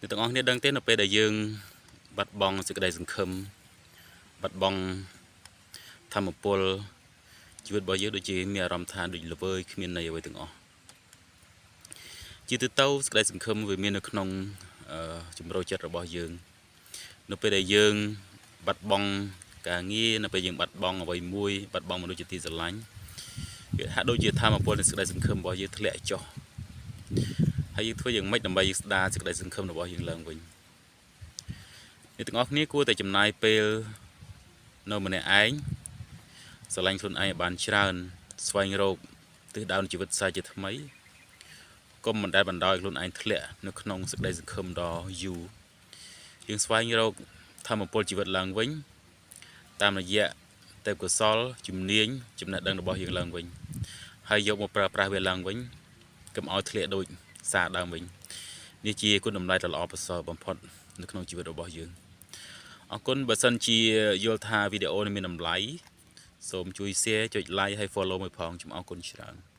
អ្នកទាំងអស់គ្នាដឹងទេនៅពេលដែលយើង បាត់បង់សេចក្តីសង្ឃឹមបាត់បង់ថាមពលជីវិតរបស់យើងដូចជាមានអារម្មណ៍ថាដូចល្វើយគ្មានន័យអ្វីទាំងអស់ជាទូទៅសេចក្តីសង្ឃឹមវាមាននៅក្នុងជំរៅចិត្តរបស់យើង នៅពេលដែលយើង បាត់បង់ការងារនៅពេលយើងបាត់បង់អ្វីមួយបាត់បង់មនុស្សជាទីស្រឡាញ់វាហាក់ដូចជាថាមពលនៃសេចក្តីសង្ឃឹមរបស់យើងធ្លាក់ចុះហើយយើងធ្វើយ៉ាងម៉េចដើម្បីយើងស្ដារសេចក្តីសង្ឃឹមរបស់យើងឡើងវិញអ្នកទាំងអស់គ្នាគួរតែចំណាយពេលនៅម្នាក់ឯងស្រឡាញ់ខ្លួនឯងឲ្យបានច្រើនស្វែងរកទិសដៅនៃជីវិតសាជាថ្មីកុំបណ្តែតបណ្ដោយខ្លួនឯងធ្លាក់នៅក្នុងសេចក្តីសង្ឃឹមដ៏យូរយើងស្វែងរកថាមពលជីវិតឡើងវិញតាមរយៈទេពកោសលជំនាញចំណេះដឹងរបស់យើងឡើងវិញហើយយកមកប្រើប្រាស់វាឡើងវិញកុំឲ្យធ្លាក់ដូចសារដើមវិញនេះជាគុណតម្លៃដ៏ល្អប្រសើរបំផុតនៅក្នុងជីវិតរបស់យើងអរគុណបើសិនជាយល់ថាវីដេអូនេះមានតម្លៃសូមជួយ share ចុច like ហើយ follow មួយផងខ្ញុំអរគុណច្រើន។